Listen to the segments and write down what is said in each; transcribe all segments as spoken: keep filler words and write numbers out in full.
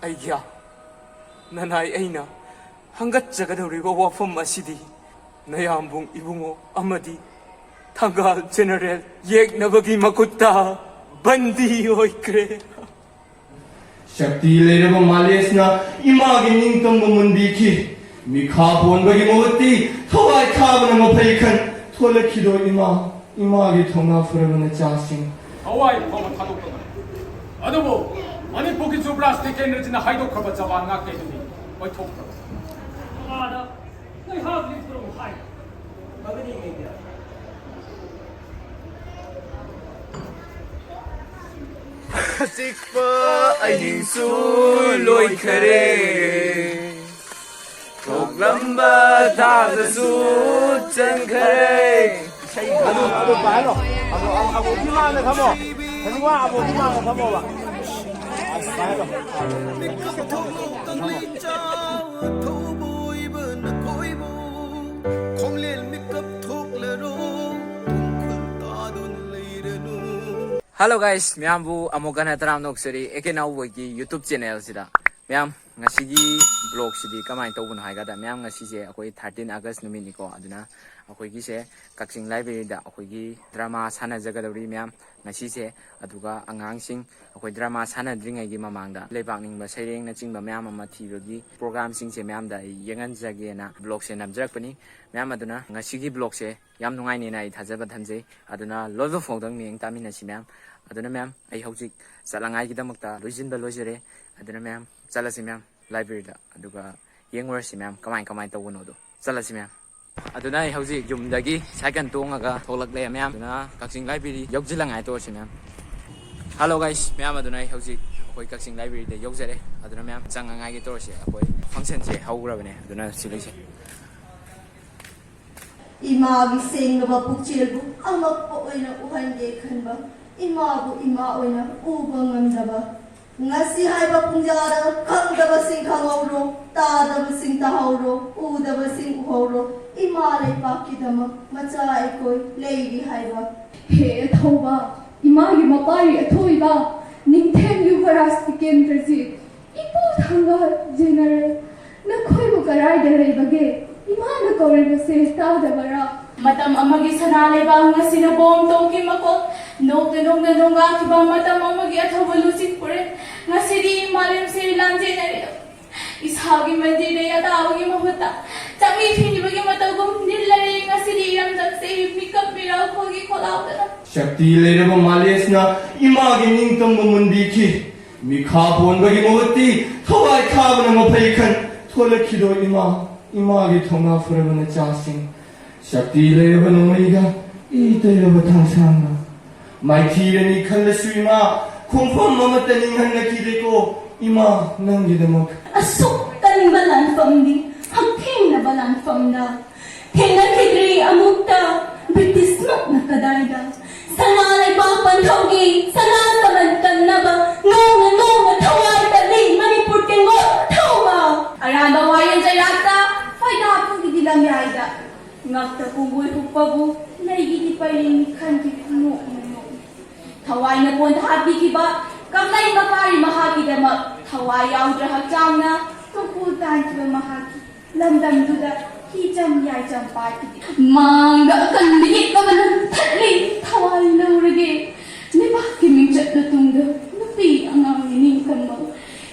ꯑꯩꯒ꯭ꯌꯥ, ꯅꯅꯥꯏ ꯑꯩꯅ ꯍꯪꯒꯠꯆꯒꯗꯧꯔꯤꯕ ꯋꯥꯐꯝ ꯑꯁꯤꯗꯤ ꯅꯌꯥꯝꯕꯨꯡ ꯏꯕꯨꯡꯉꯣ ꯑꯃꯗꯤ ꯊꯪꯒꯥꯜ ꯖꯦꯅꯔꯦꯜ ꯌꯦꯛꯅꯕꯒꯤ ꯃꯈꯨꯠꯇ ꯕꯟꯗꯤ ꯑꯣꯏꯈ꯭ꯔꯦ꯫ ꯁꯛꯇꯤ ꯂꯩꯔꯕ ꯃꯥꯂꯦꯁꯅ ꯏꯃꯥꯒꯤ ꯅꯤꯡꯇꯝꯕ ꯃꯨꯟꯕꯤꯈꯤ꯫ ꯃꯤꯈꯥ ꯄꯣꯟꯕꯒꯤ ꯃꯍꯨꯠꯇꯤ ꯊꯋꯥꯏ ꯊꯥꯕꯅ ꯃꯐꯩ ꯈꯟ ꯊꯣꯂꯛꯈꯤꯗꯣ ꯏꯃꯥ, ꯏꯃꯥꯒꯤ ꯊꯧꯅꯥ ꯐꯔꯕ ꯅꯆꯥꯁꯤꯡ꯫ ꯊꯋꯥꯏ ꯐꯥꯎꯕ ꯊꯥꯗꯣꯛꯄ ꯉꯝꯗꯦ꯫ ꯑꯗꯨꯕꯨ ꯃꯅꯤꯄꯨꯔꯒꯤ ꯖꯨꯕ꯭ꯔꯥꯖ ꯇꯤꯀꯦꯟꯗ꯭ꯔꯖꯤꯠꯅ ꯍꯥꯏꯗꯣꯛꯈ꯭ꯔꯕ ꯖꯋꯥꯟ ꯉꯥꯛꯄꯩꯗꯨꯗꯤ ꯑꯣꯏꯊꯣꯛꯈ꯭ꯔꯕ꯫ ꯀꯅꯥꯗ ꯉꯥꯏꯍꯥꯛ ꯂꯦꯞꯄꯨꯔꯣ ꯍꯥꯏ꯫ ꯐꯒꯅꯤ ꯃꯦꯝ꯫ ꯑꯆꯤꯛꯄ ꯑꯍꯤꯡꯁꯨ ꯂꯣꯏꯈꯔꯦ꯫ ꯊꯣꯛꯂꯝꯕ ꯊꯥꯗꯁꯨ ꯆꯟꯈꯔꯦ꯫ ꯑꯗꯨ, ꯑꯗꯨ ꯄꯥꯏꯍꯜꯂꯣ꯫ ꯑꯕꯣ, ꯑꯕꯣ, ꯑꯕꯣꯒꯤ ꯃꯥꯡꯗ ꯊꯝꯃꯣ꯫ ꯍꯧꯖꯤꯛ ꯋꯥ ꯑꯕꯣꯒꯤ ꯃꯥꯡꯗ ꯊꯝꯃꯣꯕ꯫ ꯄꯥꯏꯍꯜꯂꯣ꯫ ꯃꯤꯀꯞ ꯊꯣꯛꯂꯣ ꯀꯪꯂꯩ ꯆꯥꯎ, ꯊꯧꯕ ꯑꯣꯏꯕ ꯅꯈꯣꯏꯕꯨ꯫ ꯈꯣꯡꯂꯦꯟ ꯃꯤꯀꯞ ꯊꯣꯛꯂꯔꯣ, ꯇꯨꯡꯈꯨꯜ ꯇꯥꯗꯨꯅ ꯂꯩꯔꯅꯨ꯫ Hello guys, ꯃꯌꯥꯝꯕꯨ ꯑꯃꯨꯛ ꯍꯟꯅ ꯇꯔꯥꯝꯅ ꯑꯣꯛꯆꯔꯤ ꯑꯦ ꯀꯦ ꯅꯥꯎꯕꯣꯏꯒꯤ YouTube channel ꯁꯤꯗ꯫ ꯃꯌꯥꯝ, ꯉꯁꯤꯒꯤ vlog ꯁꯤꯗꯤ ꯀꯃꯥꯏꯅ ꯇꯧꯕꯅꯣ ꯍꯥꯏ ꯀꯥꯟꯗ, ꯃꯌꯥꯝ, ꯉꯁꯤꯁꯦ ꯑꯩꯈꯣꯏ thirteen August ꯅꯨꯃꯤꯠꯅꯤꯀꯣ, ꯑꯗꯨꯅ ꯑꯩꯈꯣꯏꯒꯤꯁꯦ ꯀꯛꯆꯤꯡ library ꯗ ꯑꯩꯈꯣꯏꯒꯤ drama ꯁꯥꯟꯅꯖꯒꯗꯧꯔꯤ ꯃꯌꯥꯝ ꯉꯁꯤꯁꯦ꯫ ꯑꯗꯨꯒ ꯑꯉꯥꯡꯁꯤꯡ ꯑꯩꯈꯣꯏ drama ꯁꯥꯟꯅꯗ꯭ꯔꯤꯉꯩꯒꯤ ꯃꯃꯥꯡꯗ ꯂꯩꯕꯥꯛ ꯅꯤꯡꯕ ꯁꯩꯔꯦꯡꯅꯆꯤꯡꯕ ꯃꯌꯥꯝ ꯑꯃ ꯊꯤꯕꯒꯤ program ꯁꯤꯡꯁꯦ ꯃꯌꯥꯝꯗ ꯑꯩ ꯌꯦꯡꯍꯟꯖꯒꯦꯅ vlog ꯁꯦ ꯅꯝꯖꯔꯛꯄꯅꯤ꯫ ꯃꯌꯥꯝ, ꯑꯗꯨꯅ ꯉꯁꯤꯒꯤ vlog ꯁꯦ ꯌꯥꯝ ꯅꯨꯡꯉꯥꯏꯅꯦꯅ ꯑꯩ ꯊꯥꯖꯕ ꯊꯝꯖꯩ꯫ ꯑꯗꯨꯅ ꯂꯣꯏꯕ ꯐꯥꯎꯗꯪ ꯃꯤꯠꯌꯦꯡ ꯇꯥꯃꯤꯟꯅꯁꯤ ꯃꯌꯥꯝ꯫ ꯑꯗꯨꯅ ꯃꯌꯥꯝ, ꯑꯩ ꯍꯧꯖꯤꯛ ꯆꯠꯂꯉꯥꯏꯒꯤꯗꯃꯛꯇ ꯂꯣꯏꯁꯤꯟꯕ ꯂꯣꯏꯖꯔꯦ꯫ ꯑꯗꯨꯅ ꯃꯌꯥꯝ, ꯆꯠꯂꯁꯤ ꯃꯌꯥꯝ library ꯗ, ꯑꯗꯨꯒ ꯌꯦꯡꯉꯨꯔꯁꯤ ꯃꯌꯥꯝ ꯀꯃꯥꯏ ꯀꯃꯥꯏ ꯇꯧꯕꯅꯣꯗꯣ꯫ ꯆꯠꯂꯁꯤ ꯃꯌꯥꯝ꯫ ꯑꯗꯨꯅ ꯑꯩ ꯍꯧꯖꯤꯛ ꯌꯨꯝꯗꯒꯤ cycle ꯇꯣꯡꯉꯒ ꯊꯣꯛꯂꯛꯂꯦ ꯃꯌꯥꯝ꯫ ꯑꯗꯨꯅ ꯀꯛꯆꯤꯡ library ꯌꯧꯁꯤꯜꯂꯉꯥꯏ ꯇꯧꯔꯁꯤ ꯃꯌꯥꯝ꯫ Hello guys, ꯃꯌꯥꯝ, ꯑꯗꯨꯅ ꯑꯩ ꯍꯧꯖꯤꯛ ꯑꯩꯈꯣꯏ ꯀꯛꯆꯤꯡ library ꯗ ꯌꯧꯖꯔꯦ꯫ ꯑꯗꯨꯅ ꯃꯌꯥꯝ, ꯆꯪꯉꯉꯥꯏꯒꯤ ꯇꯧꯔꯁꯤ꯫ ꯑꯩꯈꯣꯏ function ꯁꯦ ꯍꯧꯈ꯭ꯔꯕꯅꯦ꯫ ꯑꯗꯨꯅ ꯁꯤ ꯂꯩꯁꯦ꯫ ꯏꯃꯥꯒꯤ ꯁꯦꯡꯂꯕ ꯄꯨꯛꯆꯦꯜꯕꯨ ꯑꯉꯛꯄ ꯑꯣꯏꯅ ꯎꯍꯟꯒꯦ ꯈꯟꯕ, ꯏꯃꯥꯕꯨ ꯏꯃꯥ ꯑꯣꯏꯅ ꯎꯕ ꯉꯝꯗꯕ꯫ ꯉꯁꯤ ꯍꯥꯏꯕ ꯄꯨꯡꯖꯥꯗ ꯈꯪꯗꯕꯁꯤꯡ ꯈꯪꯍꯧꯔꯣ, ꯇꯥꯗꯕꯁꯤꯡ ꯇꯥꯍꯧꯔꯣ, ꯎꯗꯕꯁꯤꯡ ꯎꯍꯧꯔꯣ, ꯏꯃꯥ ꯂꯩꯄꯥꯛꯀꯤꯗꯃꯛ ꯃꯆꯥ ꯑꯩꯈꯣꯏ ꯂꯩꯔꯤ ꯍꯥꯏꯕ꯫ ꯍꯦ ꯑꯊꯧꯕ, ꯏꯃꯥꯒꯤ ꯃꯄꯥꯔꯤ ꯑꯊꯣꯏꯕ, ꯅꯤꯡꯊꯦꯝ ꯌꯨꯕꯔꯥꯖ ꯇꯤꯀꯦꯟꯗ꯭ꯔꯖꯤꯠ, ꯏꯄꯨ ꯀꯗꯥꯏꯗ ꯂꯩꯕꯒꯦ? ꯏꯃꯥꯅ ꯀꯧꯔꯤꯕꯁꯦ ꯇꯥꯗꯕꯔꯥ? ꯃꯇꯝ ꯑꯃꯒꯤ ꯁꯅꯥ ꯂꯩꯕꯥꯛ ꯉꯁꯤꯅ ꯕꯣꯝ ꯇꯧꯈꯤ ꯃꯈꯣꯜ, ꯅꯣꯛꯅ ꯅꯣꯛꯅ ꯅꯣꯡꯒꯥꯈꯤꯕ ꯃꯇꯝ ꯑꯃꯒꯤ ꯑꯊꯧꯕ ꯂꯨꯆꯤꯡ ꯄꯨꯔꯦꯜ꯫ ꯉꯁꯤꯗꯤ ꯃꯥꯂꯦꯝꯁꯦ ꯂꯥꯟꯖꯦꯟꯅꯔꯦ꯫ ꯏꯁꯥꯒꯤ ꯃꯟꯗꯤꯔꯗ ꯌꯥꯇꯥꯕꯒꯤ ꯃꯍꯨꯠꯇ ꯆꯥꯛꯃꯤ ꯊꯤꯈꯤꯕꯒꯤ ꯃꯇꯧꯒꯨꯝ ꯅꯤꯜꯂꯔꯦ꯫ ꯉꯁꯤꯗꯤ ꯏꯔꯝꯗꯝꯁꯦ ꯃꯤꯀꯞ ꯃꯤꯔꯥꯎꯈꯣꯜꯒꯤ ꯈꯣꯜꯂꯥꯎꯗꯅ꯫ ꯁꯛꯇꯤ ꯂꯩꯔꯕ ꯃꯥꯂꯦꯁꯅ ꯏꯃꯥꯒꯤ ꯅꯤꯡꯇꯝꯕ ꯃꯨꯟꯕꯤꯈꯤ꯫ ꯃꯤꯈꯥ ꯄꯣꯟꯕꯒꯤ ꯃꯍꯨꯠꯇꯤ ꯊꯋꯥꯏ ꯊꯥꯕꯅ ꯃꯐꯩ ꯈꯟ ꯊꯣꯛꯂꯛꯈꯤꯗꯣ ꯏꯃꯥ, ꯏꯃꯥꯒꯤ ꯊꯧꯅꯥ ꯐꯔꯕ ꯅꯆꯥꯁꯤꯡ꯫ ꯁꯛꯇꯤ ꯂꯩꯔꯕ ꯅꯣꯡꯃꯩꯒ ꯏ ꯇꯩꯔꯕ ꯊꯥꯡꯁꯥꯡꯒ꯫ ꯃꯥꯏꯊꯤꯔꯅꯤ ꯈꯜꯂꯁꯨ ꯏꯃꯥ, ꯈꯣꯡꯐꯝ ꯑꯃꯠꯇ ꯅꯤꯡꯍꯟꯅꯈꯤꯗꯦꯀꯣ ꯏꯃꯥ, ꯅꯪꯒꯤꯗꯃꯛ꯫ ꯑꯁꯨꯛ ꯀꯟꯕ ꯂꯥꯟꯐꯝꯗꯤ ꯍꯛꯊꯦꯡꯅꯕ ꯂꯥꯟꯐꯝꯗ ꯊꯦꯡꯅꯈꯤꯗ꯭ꯔꯤ ꯑꯃꯨꯛꯇ꯫ ꯕ꯭ꯔꯤꯇꯤꯁꯃꯛꯅ ꯀꯗꯥꯏꯗ ꯁꯅꯥ ꯂꯩꯕꯥꯛ ꯄꯟꯊꯧꯒꯤ ꯁꯅꯥ ꯀꯃꯟ ꯀꯟꯅꯕ ꯅꯣꯡꯅ ꯅꯣꯡꯅ ꯊꯋꯥꯏ ꯀꯜꯂꯤ ꯃꯅꯤꯄꯨꯔ ꯇꯦꯡꯒꯣꯠ ꯊꯧꯕ꯫ ꯑꯔꯥꯟꯕ ꯋꯥꯌꯦꯜ ꯆꯩꯔꯥꯛꯇ ꯐꯥꯏꯗꯥ ꯄꯨꯒꯤꯗꯤ ꯂꯝꯌꯥꯏꯗ ꯉꯛꯇ ꯄꯨꯡꯒꯣꯏ ꯍꯨꯛꯄꯕꯨ ꯂꯩꯒꯤꯗꯤ ꯄꯔꯤꯡ ꯈꯟꯈꯤꯕ ꯅꯣꯛꯅ ꯅꯣꯛꯅ꯫ ꯊꯋꯥꯏꯅ ꯄꯣꯟꯊꯥ ꯄꯤꯈꯤꯕ ꯀꯪꯂꯩ ꯃꯄꯥꯔꯤ ꯃꯍꯥꯛꯀꯤꯗꯃꯛ ꯊꯋꯥꯏ ꯌꯥꯎꯗ꯭ꯔ ꯍꯛꯆꯥꯡꯅ ꯇꯨꯡꯀꯨ ꯇꯥꯟꯈꯤꯕ ꯃꯍꯥꯛꯀꯤ ꯂꯝꯗꯝꯗꯨꯗ ꯍꯤꯆꯝ ꯌꯥꯏꯆꯝ ꯄꯥꯠꯈꯤꯗꯦ꯫ ꯃꯥꯡꯗ ꯑꯀꯟꯕ ꯌꯦꯛꯅꯕꯅ ꯊꯠꯂꯤ ꯊꯋꯥꯏ ꯂꯧꯔꯒꯦ꯫ ꯂꯩꯕꯥꯛꯀꯤ ꯃꯤꯡꯆꯠ ꯂꯨꯇꯨꯡꯗ ꯅꯨꯄꯤ ꯑꯉꯥꯡꯒꯤ ꯅꯤꯡꯇꯝꯕ꯫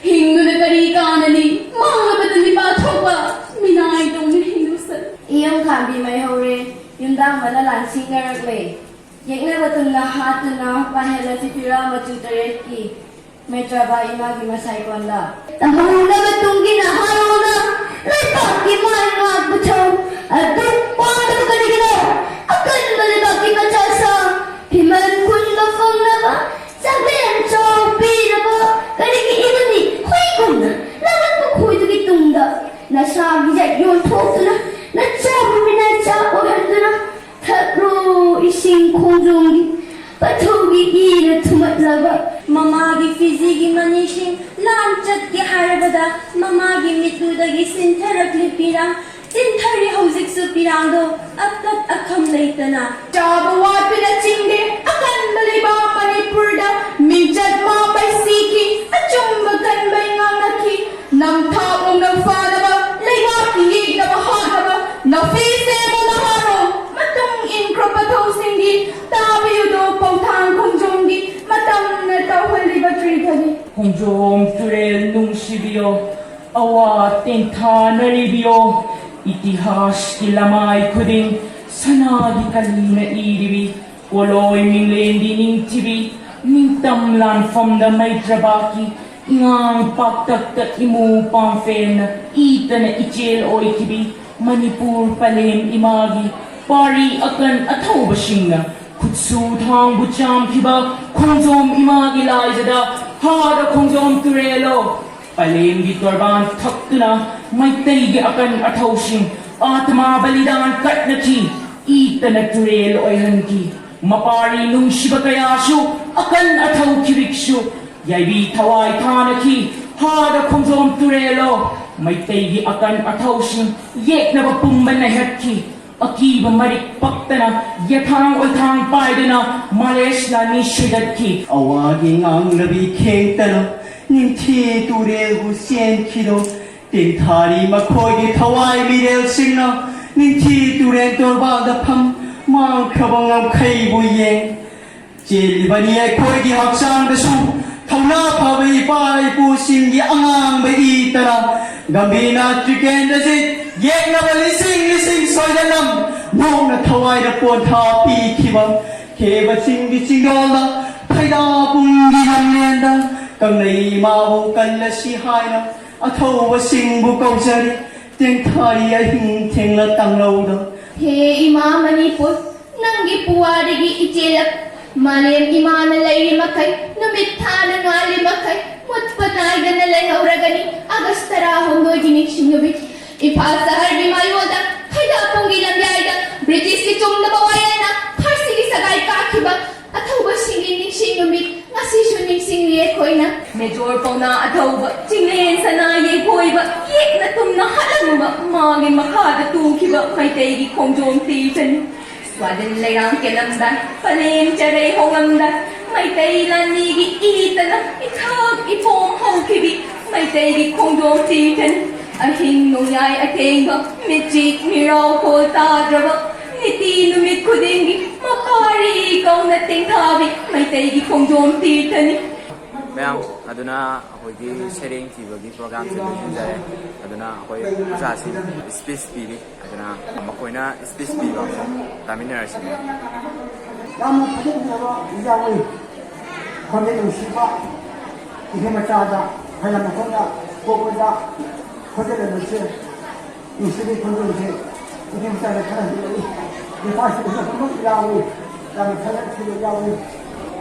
ꯍꯤꯡꯗꯨꯅ ꯀꯔꯤ ꯀꯥꯟꯅꯅꯤ? ꯃꯥꯡꯂꯕꯗ ꯃꯤꯄꯥ ꯊꯣꯛꯄ ꯃꯤꯅꯥꯏꯗꯧꯅ ꯍꯤꯡꯂꯨꯁꯟ꯫ ꯏꯌꯨꯝ ꯈꯥꯝꯕꯤ ꯃꯩꯍꯧꯔꯦ, ꯌꯨꯝꯗꯥꯡꯕꯅ ꯂꯥꯟꯁꯤꯡꯅꯔꯛꯂꯦ꯫ ꯌꯦꯛꯅꯕ ꯇꯨꯝꯅ ꯍꯥꯠꯇꯨꯅ ꯄꯥꯏꯍꯜꯂꯁꯤ ꯐꯤꯔꯥ ꯃꯆꯨ ꯇꯔꯦꯠꯀꯤ ꯃꯩꯇ꯭ꯔꯥꯕꯥ ꯏꯃꯥꯒꯤ ꯃꯁꯥꯏꯀꯣꯟꯗ꯫ ꯇꯝꯍꯧꯅꯕ ꯇꯨꯡꯒꯤ ꯅꯍꯥꯔꯣꯜꯅ ꯂꯩꯕꯥꯛꯀꯤ ꯃꯥꯏ ꯉꯥꯛꯄ ꯊꯧ ꯑꯗꯨ ꯄꯥꯡꯗꯕ ꯀꯔꯤꯒꯤꯅꯣ? ꯑꯀꯟꯕ ꯂꯩꯕꯥꯛꯀꯤ ꯃꯆꯥꯁꯥ ꯐꯤꯃꯟ ꯈꯨꯟꯕ ꯐꯪꯅꯕ ꯆꯥꯛꯂꯦꯟ ꯆꯥꯎ ꯄꯤꯅꯕ ꯀꯔꯤꯒꯤ ꯏꯕꯅꯤ ꯍꯨꯏꯒꯨꯝꯅ ꯂꯥꯡꯍꯟꯕ ꯈꯣꯏꯗꯨꯒꯤ ꯇꯨꯡꯗ ꯅꯁꯥꯒꯤ ꯌꯥꯏ ꯌꯣꯟꯊꯣꯛꯇꯨꯅ ꯅꯆꯥꯕꯨ ꯃꯤꯅꯥꯏ ꯆꯥ ꯑꯣꯏꯍꯟꯗꯨꯅ ꯊꯛꯂꯣ ꯏꯁꯤꯡ ꯈꯣꯡꯖꯣꯝꯒꯤ ꯄꯟꯊꯧꯒꯤ ꯏꯅ ꯊꯨꯝꯍꯠꯂꯕ꯫ ꯃꯃꯥꯒꯤ ꯐꯤꯖꯤꯒꯤ ꯃꯅꯤꯁꯤꯡ ꯂꯥꯟ ꯆꯠꯀꯦ ꯍꯥꯏꯔꯕꯗ ꯃꯃꯥꯒꯤ ꯃꯤꯠꯂꯨꯗꯒꯤ ꯁꯤꯟꯊꯔꯛꯂꯤ ꯄꯤꯔꯥꯡ꯫ ꯆꯤꯟꯊꯔꯤ ꯍꯧꯖꯤꯛꯁꯨ ꯄꯤꯔꯥꯡꯗꯣ ꯑꯀꯠ ꯑꯈꯝ ꯂꯩꯇꯅ꯫ ꯆꯥꯕ ꯋꯥꯠꯄꯅ ꯆꯤꯡꯗꯦ ꯑꯀꯟꯕ ꯂꯩꯕꯥꯛ ꯃꯅꯤꯄꯨꯔꯗ꯫ ꯃꯤꯡꯆꯠ ꯃꯥꯡꯕꯩ ꯁꯤꯈꯤ, ꯑꯆꯨꯝꯕ ꯀꯟꯕꯩ ꯉꯥꯡꯅꯈꯤ꯫ ꯅꯝꯊꯥꯛ ꯅꯨꯡꯅ ꯐꯥꯅꯕ ꯂꯩꯕꯥꯛ ꯈꯣꯡꯖꯣꯝ ꯇꯨꯔꯦꯜ ꯅꯨꯡꯁꯤꯕꯤꯌꯣ, ꯑꯋꯥ ꯇꯦꯟꯊꯥꯅꯔꯤꯕꯤꯌꯣ꯫ ꯏꯇꯤꯍꯥꯁꯀꯤ ꯂꯃꯥꯏ ꯈꯨꯗꯤꯡ ꯁꯅꯥꯒꯤ ꯀꯂꯤꯅ ꯏꯔꯤꯕꯤ ꯄꯣꯂꯣꯏ ꯃꯤꯡꯂꯦꯟꯒꯤ ꯅꯤꯡꯊꯤꯕꯤ, ꯅꯤꯡꯇꯝ ꯂꯥꯟꯐꯝꯗ ꯃꯩꯇ꯭ꯔꯕꯥꯛꯀꯤ ꯏꯉꯥꯡ ꯄꯥꯛꯇꯛꯇ ꯏꯃꯨ ꯄꯥꯝꯐꯦꯟꯅ ꯏꯇꯅ ꯏꯆꯦꯜ ꯑꯣꯏꯈꯤꯕꯤ ꯃꯅꯤꯄꯨꯔ ꯄꯂꯦꯝ ꯏꯃꯥꯒꯤ ꯄꯥꯔꯤ ꯑꯀꯟ ꯑꯊꯧꯕꯁꯤꯡꯅ ꯈꯨꯠꯁꯨ ꯊꯥꯡꯕꯨ ꯆꯥꯝꯈꯤꯕ ꯈꯣꯡꯖꯣꯝ ꯏꯃꯥꯒꯤ ꯂꯥꯏꯖꯗ ꯍꯥꯗ ꯈꯣꯡꯖꯣꯝ ꯇꯨꯔꯦꯜꯂꯣ, ꯄꯂꯦꯝꯒꯤ ꯇꯣꯔꯕꯥꯟ ꯊꯛꯇꯨꯅ ꯃꯩꯇꯩꯒꯤ ꯑꯀꯟ ꯑꯊꯧꯁꯤꯡ ꯑꯥꯇꯃꯥ ꯕꯂꯤꯗꯥꯟ ꯀꯠꯅꯈꯤ, ꯏꯇꯅ ꯇꯨꯔꯦꯜ ꯑꯣꯏꯍꯟꯈꯤ꯫ ꯃꯄꯥꯔꯤ ꯅꯨꯡꯁꯤꯕ ꯀꯌꯥꯁꯨ ꯑꯀꯟ ꯑꯊꯧ ꯈꯤꯕꯤꯛꯁꯨ ꯌꯥꯏꯕꯤ ꯊꯋꯥꯏ ꯊꯥꯅꯈꯤ꯫ ꯍꯥꯗ ꯈꯣꯡꯖꯣꯝ ꯇꯨꯔꯦꯜꯂꯣ, ꯃꯩꯇꯩꯒꯤ ꯑꯀꯟ ꯑꯊꯧꯁꯤꯡ ꯌꯦꯛꯅꯕ ꯄꯨꯝꯕ ꯅꯩꯍꯠꯈꯤ꯫ ꯑꯀꯤꯕ ꯃꯔꯤꯛ ꯄꯛꯇꯅ ꯌꯦꯊꯥꯡ ꯑꯣꯏꯊꯥꯡ ꯄꯥꯏꯗꯨꯅ ꯃꯥꯂꯦꯁ ꯂꯥꯟꯃꯤ ꯁꯤꯗꯠꯈꯤ꯫ ꯑꯋꯥꯒꯤ ꯉꯥꯡꯂꯕꯤ ꯈꯦꯡꯇꯅ ꯅꯤꯡꯊꯤ ꯇꯨꯔꯦꯜꯕꯨ ꯆꯦꯟꯈꯤꯗꯣ, ꯇꯦꯟꯊꯥꯔꯤ ꯃꯈꯣꯏꯒꯤ ꯊꯋꯥꯏ ꯃꯤꯔꯦꯜꯁꯤꯡꯅ ꯅꯤꯡꯊꯤ ꯇꯨꯔꯦꯜ ꯇꯣꯔꯕꯥꯟꯗ ꯐꯝ ꯃꯥꯡꯈ꯭ꯔꯕ ꯉꯝꯈꯩꯕꯨ ꯌꯦꯡ꯫ ꯆꯦꯜꯂꯤꯕꯅꯤ ꯑꯩꯈꯣꯏꯒꯤ ꯍꯛꯆꯥꯡꯗꯁꯨ ꯊꯧꯅꯥ ꯐꯕ ꯏꯄꯥ ꯏꯄꯨꯁꯤꯡꯒꯤ ꯑꯉꯥꯡꯕ ꯏꯇꯅ꯫ ꯒꯝꯚꯤꯔ ꯇ꯭ꯔꯤꯀꯦꯟꯗ꯭ꯔꯖꯤꯠ ꯌꯦꯛꯅꯕ ꯂꯤꯁꯤꯡ ꯂꯤꯁꯤꯡ ꯁꯣꯏꯗꯅꯝ ꯅꯣꯛꯅ ꯊꯋꯥꯏꯗ ꯄꯣꯟꯊꯥ ꯄꯤꯈꯤꯕ ꯈꯦꯕ ꯆꯤꯡꯒꯤ ꯆꯤꯡꯗꯣꯜꯗ ꯐꯩꯗꯥꯄꯨꯡꯒꯤ ꯂꯝꯂꯦꯟꯗ ꯀꯪꯂꯩ ꯏꯃꯥꯕꯨ ꯀꯜꯂꯁꯤ ꯍꯥꯏꯅ ꯑꯊꯧꯕꯁꯤꯡꯕꯨ ꯀꯧꯖꯔꯤ꯫ ꯇꯦꯡꯊꯥꯔꯤ ꯑꯍꯤꯡ ꯊꯦꯡꯂ ꯇꯥꯡꯂꯧꯗ꯫ ꯍꯦ ꯏꯃꯥ ꯃꯅꯤꯄꯨꯔ, ꯅꯪꯒꯤ ꯄꯨꯋꯥꯔꯤꯒꯤ ꯏꯆꯦꯜ ꯃꯥꯂꯦꯝ ꯏꯃꯥꯅ ꯂꯩꯔꯤ ꯃꯈꯩ, ꯅꯨꯃꯤꯠ ꯊꯥꯅ ꯉꯥꯜꯂꯤ ꯃꯈꯩ, ꯃꯨꯠꯄ ꯅꯥꯏꯗꯅ ꯂꯩꯍꯧꯔꯒꯅꯤ꯫ ꯑꯥꯒꯁ ꯇꯔꯥꯍꯨꯝꯗꯣꯏꯒꯤ ꯅꯤꯡꯁꯤꯡ ꯅꯨꯃꯤꯠ, ꯏꯝꯐꯥꯜ ꯁꯍꯔꯒꯤ ꯃꯌꯣꯜꯗ ꯈꯩꯗꯥꯄꯨꯡꯒꯤ ꯂꯝꯌꯥꯏꯗ ꯕ꯭ꯔꯤꯇꯤꯁꯀꯤ ꯆꯨꯝꯗꯕ ꯋꯥꯌꯦꯜꯅ ꯐꯥꯔꯁꯤꯒꯤ ꯁꯒꯥꯏ ꯀꯥꯈꯤꯕ ꯑꯊꯧꯕꯁꯤꯡꯒꯤ ꯅꯤꯡꯁꯤꯡ ꯅꯨꯃꯤꯠ ꯉꯁꯤꯁꯨ ꯅꯤꯡꯁꯤꯡꯂꯤ ꯑꯩꯈꯣꯏꯅ꯫ ꯃꯦꯖꯣꯔ ꯄꯥꯎꯅꯥ ꯑꯊꯧꯕ, ꯆꯤꯡꯂꯦꯟ ꯁꯅꯥ ꯌꯦꯛꯄꯣꯏꯕ, ꯌꯦꯛꯅ ꯊꯨꯝꯅ ꯍꯥꯠꯂꯝꯕ ꯃꯥꯒꯤ ꯃꯈꯥꯗ ꯇꯨꯈꯤꯕ ꯃꯩꯇꯩꯒꯤ ꯈꯣꯡꯖꯣꯝ ꯇꯤꯔꯊꯅꯤ꯫ ꯁ꯭ꯋꯥꯗꯤꯟ ꯂꯩꯔꯥꯡ ꯀꯦꯜꯂꯝꯗꯥꯏ, ꯄꯂꯦꯝ ꯆꯔꯩ ꯍꯧꯔꯝꯗꯥꯏ, ꯃꯩꯇꯩ ꯂꯥꯟꯃꯤꯒꯤ ꯏꯇꯅ ꯏꯊꯛ ꯏꯄꯣꯝ ꯍꯧꯈꯤꯕꯤ ꯃꯩꯇꯩꯒꯤ ꯈꯣꯡꯖꯣꯝ ꯇꯤꯔꯊꯅꯤ꯫ ꯑꯍꯤꯡ ꯅꯣꯡꯌꯥꯏ ꯑꯊꯦꯡꯕ, ꯃꯤꯠꯆꯤꯛ ꯃꯤꯔꯥꯎ ꯈꯣꯜ ꯇꯥꯗ꯭ꯔꯕ, ꯅꯤꯇꯤ ꯅꯨꯃꯤꯠ ꯈꯨꯗꯤꯡꯒꯤ ꯃꯄꯥꯔꯤ ꯀꯧꯅ ꯇꯦꯡꯊꯥꯕꯤ ꯃꯩꯇꯩꯒꯤ ꯈꯣꯡꯖꯣꯝ ꯇꯤꯔꯊꯅꯤ꯫ ꯃꯌꯥꯝ, ꯑꯗꯨꯅ ꯑꯩꯈꯣꯏꯒꯤ ꯁꯩꯔꯦꯡ ꯊꯤꯕꯒꯤ ꯄ꯭ꯔꯣꯒ꯭ꯔꯥꯝꯁꯦ ꯂꯣꯏꯁꯤꯟꯖꯔꯦ꯫ ꯑꯗꯨꯅ ꯑꯩꯈꯣꯏ ꯑꯣꯖꯥꯁꯤꯡ ꯁ꯭ꯄꯤꯆ ꯄꯤꯔꯤ꯫ ꯑꯗꯨꯅ ꯃꯈꯣꯏꯅ ꯁ꯭ꯄꯤꯆ ꯄꯤꯕ ꯑꯃꯨꯛ ꯇꯥꯃꯤꯟꯅꯔꯁꯤ꯫ ꯌꯥꯝꯅ ꯐꯖꯅ ꯌꯥꯎꯏ꯫ ꯈꯣꯟꯖꯦꯜ ꯅꯨꯡꯁꯤꯕ ꯏꯁꯩ ꯃꯆꯥꯗ ꯈꯔ ꯃꯈꯣꯏꯅ ꯄꯣꯛꯄꯗ ꯈꯣꯟꯖꯦꯜ ꯑꯗꯨ ꯅꯨꯡꯁꯤꯕꯤ ꯈꯣꯟꯖꯦꯜꯁꯦ ꯏꯁꯩ ꯃꯆꯥꯗ ꯈꯔ ꯍꯦꯜꯂꯛꯏ꯫ ꯅꯨꯄꯥꯁꯤꯡꯁꯨ ꯑꯗꯨꯃꯛ ꯌꯥꯎꯏ꯫ ꯌꯥꯝꯅ ꯊꯥꯒꯠꯈꯤꯕ ꯌꯥꯎꯏ꯫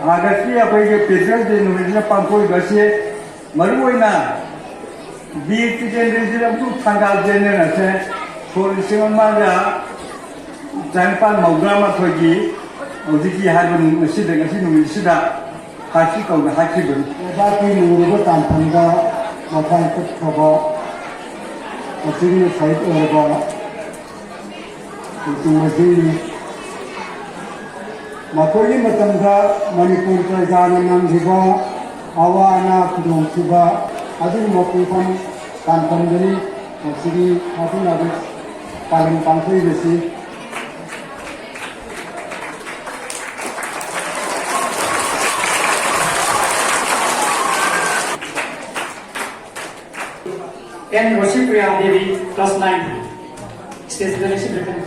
ꯉꯁꯤ ꯑꯩꯈꯣꯏꯒꯤ ꯄꯦꯇ꯭ꯔꯤꯌꯣꯠ ꯗꯦ ꯅꯨꯃꯤꯠꯁꯤꯗ ꯄꯥꯡꯊꯣꯛꯏꯕ ꯑꯁꯤ ꯃꯔꯨꯑꯣꯏꯅ ꯕꯤꯔ ꯇꯤꯀꯦꯟꯗ꯭ꯔꯖꯤꯠ ꯑꯃꯁꯨꯡ ꯊꯪꯒꯥꯜ ꯖꯦꯅꯔꯦꯜ ꯑꯁꯦ ꯁꯣꯛ ꯂꯤꯁꯤꯡ ꯑꯃꯒ ꯆꯥꯅꯤꯄꯥꯜ ꯃꯧꯗ꯭ꯔꯥ ꯃꯥꯊꯣꯏꯒꯤ ꯍꯧꯖꯤꯛꯀꯤ ꯍꯥꯏꯕ ꯅꯨꯃꯤꯠ ꯑꯁꯤꯗ, ꯉꯁꯤ ꯅꯨꯃꯤꯠꯁꯤꯗ ꯍꯥꯠꯈꯤ ꯀꯧꯅ ꯍꯥꯠꯈꯤꯕꯅꯤ꯫ ꯂꯩꯕꯥꯛꯀꯤ ꯂꯨꯔꯕ ꯇꯥꯟꯐꯝꯗ ꯃꯊ꯭ꯋꯥꯏ ꯆꯠꯈ꯭ꯔꯕ ꯉꯁꯤꯒꯤ ꯁꯍꯤꯗ ꯑꯣꯏꯔꯕ ꯂꯨꯆꯤꯡꯕꯁꯤꯡꯅꯤ꯫ ꯃꯈꯣꯏꯒꯤ ꯃꯇꯝꯗ ꯃꯅꯤꯄꯨꯔ ꯄ꯭ꯔꯖꯥꯅ ꯅꯪꯈꯤꯕ ꯑꯋꯥ ꯑꯅꯥ, ꯈꯨꯗꯣꯡꯊꯤꯕ ꯑꯗꯨꯒꯨꯝꯕ ꯄꯨꯡꯐꯝ ꯇꯥꯟꯐꯝꯗꯅꯤ ꯉꯁꯤꯒꯤ ꯊꯥꯔꯇꯤꯟ ꯑꯥꯒꯁ ꯄꯥꯂꯟ ꯄꯥꯡꯊꯣꯛꯏꯕꯁꯤ꯫ N Roshipriya Devi, class nine, stage ꯗ ꯂꯦꯡꯁꯤꯟꯕꯤꯔꯛꯀꯅꯤ꯫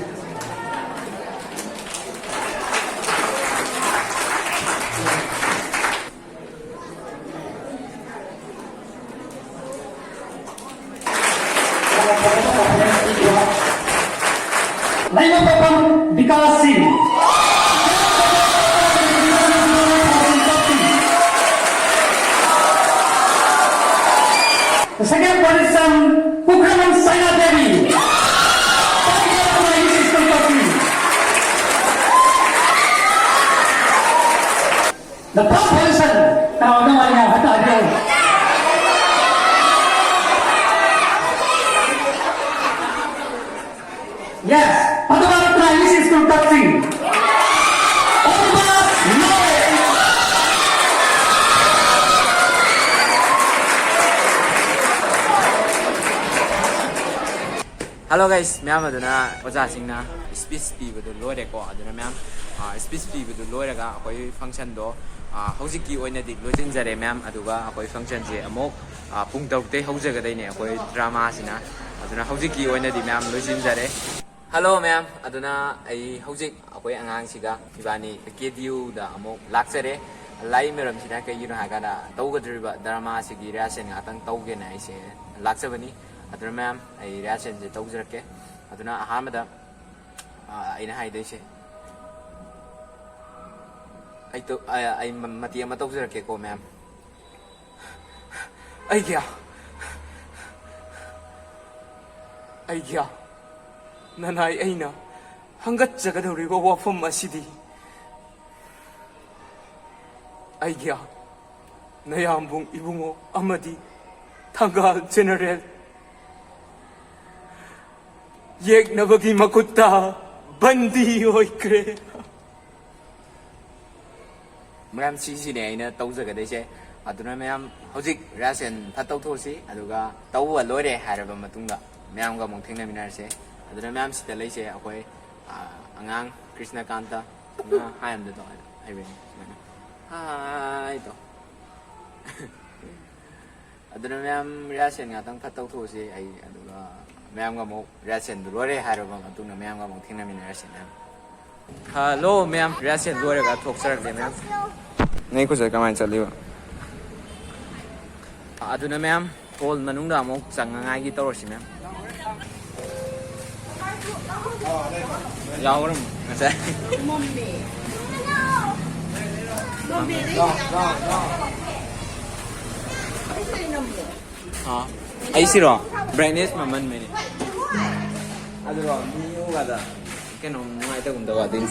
ꯂꯩꯃꯄꯥꯛꯄꯝ ꯕꯤꯀꯥꯁ ꯁꯤꯡ꯫ Second position, Pukhrambam ꯁꯥꯏꯅꯥ Devi. The first position, ꯀꯅꯥ ꯑꯣꯏꯗꯧ ꯃꯥꯜꯂꯤ? ꯍꯥꯏꯐꯦꯠ ꯍꯥꯏꯕꯤꯔꯛꯎ꯫ Yes, ꯄꯟꯊꯨꯡꯐꯝ ꯄ꯭ꯔꯥꯏꯃꯔꯤ ꯁ꯭ꯀꯨꯜ, ꯀꯛꯆꯤꯡ꯫ All pass ꯂꯧꯔꯦ꯫ Hello guys, ꯃꯌꯥꯝ, ꯑꯗꯨꯅ ꯑꯣꯖꯥꯁꯤꯡꯅ ꯁ꯭ꯄꯤꯆ ꯄꯤꯕꯗꯨ ꯂꯣꯏꯔꯦꯀꯣ꯫ ꯑꯗꯨꯅ ꯃꯌꯥꯝ, ꯁ꯭ꯄꯤꯆ ꯄꯤꯕꯗꯨ ꯂꯣꯏꯔꯒ ꯑꯩꯈꯣꯏ ꯐꯪꯁꯟꯗꯣ ꯑꯥ, ꯍꯧꯖꯤꯛꯀꯤ ꯑꯣꯏꯅꯗꯤ ꯂꯣꯏꯁꯤꯟꯖꯔꯦ, ꯃꯌꯥꯝ꯫ ꯑꯗꯨꯒ ꯑꯩꯈꯣꯏ functionꯁꯦ ꯑꯃꯨꯛ, ꯑꯥ, ꯄꯨꯡ ꯇꯔꯨꯛꯇꯩ ꯍꯧꯖꯒꯗꯣꯏꯅꯦ ꯑꯩꯈꯣꯏ dramaꯁꯤꯅ꯫ ꯑꯗꯨꯅ ꯍꯧꯖꯤꯛꯀꯤ ꯑꯣꯏꯅꯗꯤ, ꯃꯌꯥꯝ, ꯂꯣꯏꯁꯤꯟꯖꯔꯦ꯫ Hello, ꯃꯌꯥꯝ꯫ ꯑꯗꯨꯅ ꯑꯩ ꯍꯧꯖꯤꯛ ꯑꯩꯈꯣꯏ ꯑꯉꯥꯡꯁꯤꯒ ꯏꯕꯥꯅꯤ KDUꯗ ꯑꯃꯨꯛ ꯂꯥꯛꯆꯔꯦ꯫ ꯂꯥꯛꯏ ꯃꯔꯝꯁꯤꯅ ꯀꯩꯒꯤꯅꯣ ꯍꯥꯏ ꯀꯥꯟꯗ, ꯇꯧꯒꯗꯧꯔꯤꯕ dramaꯁꯤꯒꯤ rehearsal ꯉꯥꯛꯇꯪ ꯇꯧꯒꯦꯅ ꯑꯩꯁꯦ ꯂꯥꯛꯆꯕꯅꯤ꯫ ꯑꯗꯨꯅ, ꯃꯌꯥꯝ, ꯑꯩ rehearsalꯁꯦ ꯇꯧꯖꯔꯛꯀꯦ꯫ ꯑꯗꯨꯅ ꯑꯍꯥꯟꯕꯗ, ꯑ, ꯑꯩꯅ ꯍꯥꯏꯗꯣꯏꯁꯦ, ꯑꯩ ꯇꯧ-, ꯑ, ꯑꯩ ꯃ-, ꯃꯇꯦꯛ ꯑꯃ ꯇꯧꯖꯔꯛꯀꯦꯀꯣ, ꯃꯌꯥꯝ꯫ ꯑꯩꯒꯤ, ꯑꯩꯒꯤ ꯅꯅꯥꯏ ꯑꯩꯅ ꯍꯪꯒꯠꯆꯒꯗꯧꯔꯤꯕ ꯋꯥꯐꯝ ꯑꯁꯤꯗꯤ, ꯑꯩꯒꯤ ꯅꯌꯥꯝꯕꯨꯡ ꯏꯕꯨꯡꯉꯣ ꯑꯃꯗꯤ ꯊꯪꯒꯥꯜ general ꯌꯦꯛꯅꯕꯒꯤ ꯃꯈꯨꯠꯇ ꯕꯟꯗꯤ ꯑꯣꯏꯈ꯭ꯔꯦ꯫ ꯃꯌꯥꯝ, ꯁꯤꯁꯤꯅꯦ ꯑꯩꯅ ꯇꯧꯖꯒꯗꯣꯏꯁꯦ꯫ ꯑꯗꯨꯅ, ꯃꯌꯥꯝ, ꯍꯧꯖꯤꯛ rehearsal ꯐꯠ ꯇꯧꯊꯣꯛꯑꯁꯤ, ꯑꯗꯨꯒ ꯇꯧꯕ ꯂꯣꯏꯔꯦ ꯍꯥꯏꯔꯕ ꯃꯇꯨꯡꯗ ꯃꯌꯥꯝꯒ ꯑꯃꯨꯛ ꯊꯦꯡꯅꯃꯤꯟꯅꯔꯁꯦ꯫ ꯑꯗꯨꯅ, ꯃꯌꯥꯝ, ꯁꯤꯗ ꯂꯩꯁꯦ ꯑꯩꯈꯣꯏ, ꯑ, ꯑꯉꯥꯡ ꯀ꯭ꯔꯤꯁꯅꯀꯥꯟꯇ꯫ ꯍꯥꯏ ꯑꯝꯇ ꯇꯧ ꯍꯥꯏꯗꯣ, ꯍꯩꯕꯅꯤ ꯁꯨꯃꯥꯏꯅ꯫ ꯍꯥꯏ ꯇꯧ꯫ ꯑꯗꯨꯅ, ꯃꯌꯥꯝ, rehearsal ꯉꯥꯛꯇꯪ ꯐꯠ ꯇꯧꯊꯣꯛꯑꯁꯤ꯫ ꯑꯩ ꯑꯗꯨꯒ ꯃꯌꯥꯝꯒ ꯑꯃꯨꯛ rehearsalꯗꯨ ꯂꯣꯏꯔꯦ ꯍꯥꯏꯔꯕ ꯃꯇꯨꯡꯗ ꯃꯌꯥꯝꯒ ꯑꯃꯨꯛ ꯊꯦꯡꯅꯃꯤꯟꯅꯔꯁꯤ, ꯃꯌꯥꯝ꯫ Hello, ꯃꯌꯥꯝ, rehearsal ꯂꯣꯏꯔꯒ ꯊꯣꯛꯆꯔꯛꯂꯦ, ꯃꯌꯥꯝ꯫ ꯅꯪ ꯈꯨꯠꯁꯦ ꯀꯃꯥꯏꯅ ꯆꯠꯂꯤꯕ? ꯑꯗꯨꯅ, ꯃꯌꯥꯝ, hall ꯃꯅꯨꯡꯗ ꯑꯃꯨꯛ ꯆꯪꯉꯉꯥꯏꯒꯤ ꯇꯧꯔꯁꯤ, ꯃꯌꯥꯝ꯫ ꯌꯥꯎꯔꯝꯃꯣ ꯉꯁꯥꯏ꯫ ꯃꯝꯃꯦ꯫ ꯃꯝꯃꯦ꯫ ꯑꯥ꯫ ꯑꯩꯁꯤꯔꯣ? Brightness ꯃꯃꯟ ꯃꯅꯦ꯫ ꯑꯗꯨꯔꯣ? ꯃꯤ ꯎꯒꯗ ꯀꯩꯅꯣꯝ ꯅꯨꯡꯉꯥꯏꯇꯒꯨꯝ ꯇꯧꯕ ꯑꯗꯨꯏꯅꯤ꯫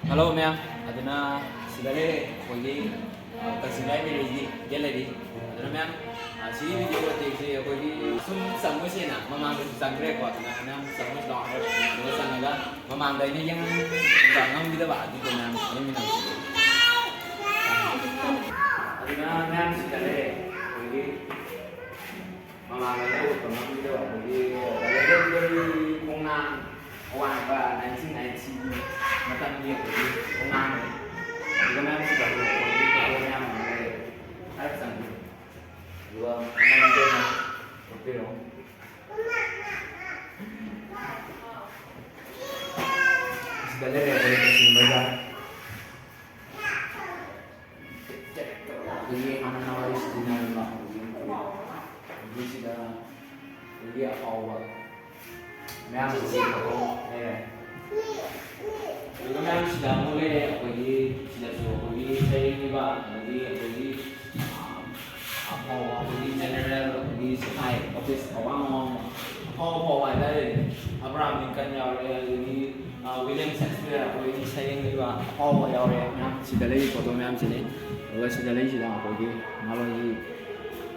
Hello, ꯃꯌꯥꯝ꯫ ꯑꯗꯨꯅ ꯁꯤꯗ ꯂꯩꯔꯦ ꯑꯩꯈꯣꯏꯒꯤ, ꯑ, ꯀꯛꯆꯤꯡ libraryꯒꯤ gallery꯫ ꯑꯗꯨꯅ, ꯃꯌꯥꯝ, ꯑ, ꯁꯤꯒꯤ video ꯃꯇꯦꯛꯁꯤ ꯑꯩꯈꯣꯏꯒꯤ ꯁꯨꯝ ꯆꯪꯉꯣꯏꯁꯦꯅ ꯃꯃꯥꯡꯗꯁꯨ ꯆꯪꯈ꯭ꯔꯦꯀꯣ꯫ ꯑꯗꯨꯅ, ꯃꯌꯥꯝ, ꯆꯪꯉꯣꯏꯁꯤ ꯂꯥꯎ ꯍꯥꯏꯔ ꯑꯗꯨꯒ ꯆꯪꯉꯒ ꯃꯃꯥꯡꯗ ꯑꯩꯅ ꯌꯦꯡꯍꯟꯕ ꯉꯝꯈꯤꯗꯕ ꯑꯗꯨꯗꯣ ꯃꯌꯥꯝ ꯌꯦꯡꯃꯤꯟꯅꯁꯤ꯫ ꯑꯗꯨꯅ, ꯃꯌꯥꯝ, ꯁꯤꯗ ꯂꯩꯔꯦ ꯑꯩꯈꯣꯏꯒꯤ ꯃꯃꯥꯡꯗ ꯂꯧꯔꯛꯄ ꯉꯝꯈꯤꯗꯕ ꯑꯩꯈꯣꯏꯒꯤ legendary ꯈꯣꯡꯅꯥꯡ ꯑꯋꯥꯡꯕ nineteen ninety ꯒꯤ ꯃꯇꯝꯒꯤ ꯑꯩꯈꯣꯏꯒꯤ ꯈꯣꯡꯅꯥꯡꯅꯤ꯫ ꯑꯗꯨꯒ ꯃꯌꯥꯝ ꯁꯤꯗꯁꯨ ꯑꯩꯈꯣꯏꯒꯤ ꯐꯖꯕ ꯃꯌꯥꯝ ꯑꯃ ꯂꯩꯔꯦ꯫ ꯍꯥꯏꯕ ꯆꯪꯗꯦ꯫ ꯑꯗꯨꯒ ꯃꯌꯥꯝ ꯇꯣꯏꯅ ꯎꯠꯄꯤꯔꯣ꯫ ꯁꯤꯗ ꯂꯩꯔꯦ ꯑꯩꯈꯣꯏ ꯀꯛꯆꯤꯡ ꯕꯖꯥꯔ꯫ ꯑꯩꯈꯣꯏꯒꯤ ꯍꯥꯟꯅ ꯅꯍꯥꯟꯋꯥꯏ ꯁꯤꯖꯤꯟꯅꯔꯝꯕ ꯑꯩꯈꯣꯏꯒꯤ ꯑꯩꯈꯣꯏꯒꯤ ꯁꯤꯗ ꯑꯩꯈꯣꯏꯒꯤ ꯑꯐꯥꯎꯕ ꯃꯌꯥꯝ ꯑꯁꯤ ꯐꯣꯇꯣ ꯂꯩꯔꯦ꯫ ꯑꯗꯨꯒ ꯃꯌꯥꯝ ꯁꯤꯗ ꯑꯃꯨꯛ ꯂꯩꯔꯦ꯫ ꯑꯩꯈꯣꯏꯒꯤ ꯁꯤꯗꯁꯨ ꯑꯩꯈꯣꯏꯒꯤ ꯁꯩꯔꯦꯡ ꯏꯕ ꯑꯗꯒꯤ ꯑꯩꯈꯣꯏꯒꯤ, ꯑꯥ, ꯑꯐꯥꯎꯕ ꯑꯩꯈꯣꯏꯒꯤ general, ꯑꯩꯈꯣꯏꯒꯤ ꯁꯤꯐꯥꯏ, office ꯑꯋꯥꯡ ꯑꯋꯥꯡꯕ ꯑꯐꯥꯎ ꯑꯐꯥꯎꯕ ꯍꯥꯏꯇꯥꯔꯦꯅꯦ꯫ ꯑꯕ꯭ꯔꯥꯍꯝ ꯂꯤꯟꯀꯟ ꯌꯥꯎꯔꯦ, ꯑꯗꯒꯤ, ꯑꯥ, ꯋꯤꯂꯤꯌꯝ ꯁꯦꯛꯁꯄꯤꯌꯔ, ꯑꯩꯈꯣꯏꯒꯤ ꯁꯩꯔꯦꯡ ꯏꯕ ꯑꯐꯥꯎꯕ ꯌꯥꯎꯔꯦ ꯃꯌꯥꯝ꯫ ꯁꯤꯗ ꯂꯩꯔꯤ ꯐꯣꯇꯣ ꯃꯌꯥꯝꯁꯤꯅꯤ꯫ ꯑꯗꯨꯒ ꯁꯤꯗ ꯂꯩꯔꯤꯁꯤꯅ ꯑꯩꯈꯣꯏꯒꯤ ꯅꯍꯥꯟꯋꯥꯏꯒꯤ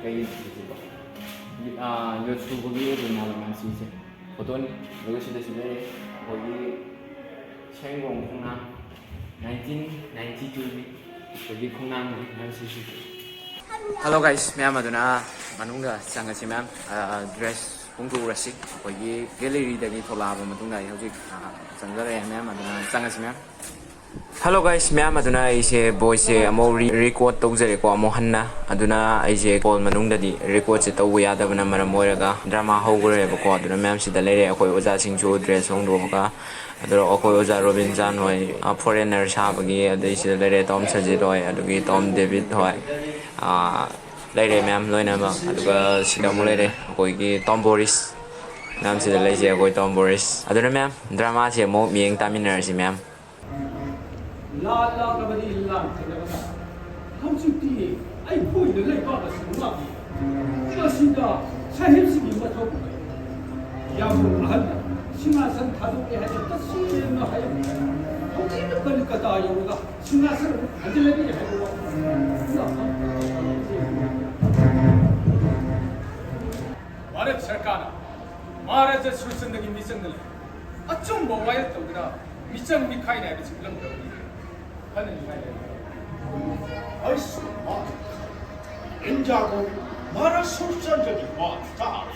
ꯀꯩ, ꯑꯥ, ꯌꯣꯠ ꯁꯨꯕꯒꯤ ꯑꯣꯏꯕ ꯃꯌꯥꯝ ꯃꯌꯥꯝꯁꯤꯡꯁꯦ ꯐꯣꯇꯣꯅꯤ꯫ ꯑꯗꯨꯒ ꯁꯤꯗꯁꯨ ꯂꯩꯔꯦ ꯑꯩꯈꯣꯏꯒꯤ ꯁꯦꯡꯒꯣꯡ ꯈꯣꯡꯅꯥꯡ, nineteen ninety two ꯒꯤ ꯑꯩꯈꯣꯏꯒꯤ ꯈꯣꯡꯅꯥꯡꯅꯤ ꯃꯌꯥꯝꯁꯤꯁꯨ꯫ Hello guys, ꯃꯌꯥꯝ ꯑꯗꯨꯅ ꯃꯅꯨꯡꯗ ꯆꯪꯉꯁꯤ ꯃꯌꯥꯝ꯫ ꯑꯥ, dress ꯍꯣꯡꯗꯣꯛꯎꯔꯁꯤ꯫ ꯑꯩꯈꯣꯏꯒꯤ gallery ꯗꯒꯤ ꯊꯣꯛꯂꯛꯑꯕ ꯃꯇꯨꯡꯗ ꯑꯩ ꯍꯧꯖꯤꯛ, ꯑꯥ, ꯆꯪꯖꯔꯛꯑꯦ ꯃꯌꯥꯝ ꯑꯗꯨꯅ ꯆꯪꯉꯁꯤ ꯃꯌꯥꯝ꯫ Hello guys, ꯃꯌꯥꯝ ꯑꯗꯨꯅ ꯑꯩꯁꯦ voice ꯁꯦ ꯑꯃꯨꯛ re-, record ꯇꯧꯖꯔꯦꯀꯣ ꯑꯃꯨꯛ ꯍꯟꯅ꯫ ꯑꯗꯨꯅ ꯑꯩꯁꯦ call ꯃꯅꯨꯡꯗꯗꯤ record ꯁꯦ ꯇꯧꯕ ꯌꯥꯗꯕꯅ ꯃꯔꯝ ꯑꯣꯏꯔꯒ drama ꯍꯧꯈ꯭ꯔꯦꯕꯀꯣ꯫ ꯑꯗꯨꯅ ꯃꯌꯥꯝ ꯁꯤꯗ ꯂꯩꯔꯦ ꯑꯩꯈꯣꯏ ꯑꯣꯖꯥꯁꯤꯡꯁꯨ dress ꯍꯣꯡꯗꯣꯛꯑꯒ꯫ ꯑꯗꯣ ꯑꯩꯈꯣꯏ ꯑꯣꯖꯥ ꯔꯣꯕꯤꯟꯆꯥꯟ ꯍꯣꯏ, ꯑ, foreigner ꯁꯥꯕꯒꯤ, ꯑꯗꯩ ꯁꯤꯗ ꯂꯩꯔꯦ ꯇꯣꯝ ꯁꯖꯤꯠ ꯍꯣꯏ, ꯑꯗꯨꯒꯤ ꯇꯣꯝ ꯗꯦꯕꯤꯠ ꯍꯣꯏ, ꯑ, ꯂꯩꯔꯦ ꯃꯌꯥꯝ ꯂꯣꯏꯅꯃꯛ꯫ ꯑꯗꯨꯒ ꯁꯤꯗ ꯑꯃꯨꯛ ꯂꯩꯔꯦ ꯑꯩꯈꯣꯏꯒꯤ ꯇꯣꯝ ꯕꯣꯔꯤꯁ, ꯃꯌꯥꯝ ꯁꯤꯗ ꯂꯩꯁꯦ ꯑꯩꯈꯣꯏ ꯇꯣꯝ ꯕꯣꯔꯤꯁ꯫ ꯑꯗꯨꯅ ꯃꯌꯥꯝ drama ꯁꯦ ꯑꯃꯨꯛ ꯃꯤꯠꯌꯦꯡ ꯇꯥꯃꯤꯟꯅꯔꯁꯤ ꯃꯌꯥꯝ꯫ ꯂꯥꯟ ꯂꯥꯛꯂꯕꯗꯤ ꯂꯥꯟ ꯊꯦꯡꯅꯕꯗ ꯍꯧꯖꯤꯛꯇꯤ ꯑꯩꯈꯣꯏꯅ ꯂꯩꯕꯥꯛ ꯑꯁꯤ ꯉꯥꯛꯂꯤ꯫ ꯃꯁꯤꯗ ꯁꯥꯍꯦꯕꯁꯤꯡꯒꯤ ꯃꯊꯧ ꯌꯥꯝꯅ ꯑꯍꯟꯅ ꯁꯤꯡꯍꯥꯁꯟ ꯊꯥꯗꯣꯛꯑꯦ ꯍꯥꯏꯅ ꯇꯁꯦꯡꯅ ꯍꯥꯏꯔꯝꯃꯤ꯫ ꯍꯧꯖꯤꯛꯅ ꯀꯂꯤꯀꯇꯥ ꯌꯧꯔꯒ ꯁꯤꯡꯍꯥꯁꯟ ꯍꯟꯖꯤꯜꯂꯒꯦ ꯍꯥꯏꯕ ꯋꯥꯐꯝ ꯚꯥꯔꯠ ꯁꯔꯀꯥꯔꯅ ꯃꯍꯥꯔꯥꯖꯥ ꯁꯨꯔꯆꯟꯗ꯭ꯔꯒꯤ ꯃꯤꯆꯪꯗ ꯂꯩ ꯑꯆꯨꯝꯕ ꯋꯥꯌꯦꯜ ꯇꯧꯗꯨꯅ ꯃꯤꯆꯪ ꯃꯤꯈꯥꯏ ꯅꯥꯏꯕꯁꯤ ꯎꯠꯂꯝꯗ꯭ꯔꯕꯗꯤ ꯈꯟꯅꯅꯤꯡꯉꯥꯏ ꯂꯩꯔꯣꯏ꯫ ꯑꯌꯨꯁꯃꯥꯟ ꯏꯟꯗꯤꯌꯥ ꯀꯧꯏ꯫ ꯚꯥꯔꯠ ꯁꯨꯔꯆꯟꯗ꯭ꯔꯒꯤ ꯋꯥ ꯇꯥꯔꯦ꯫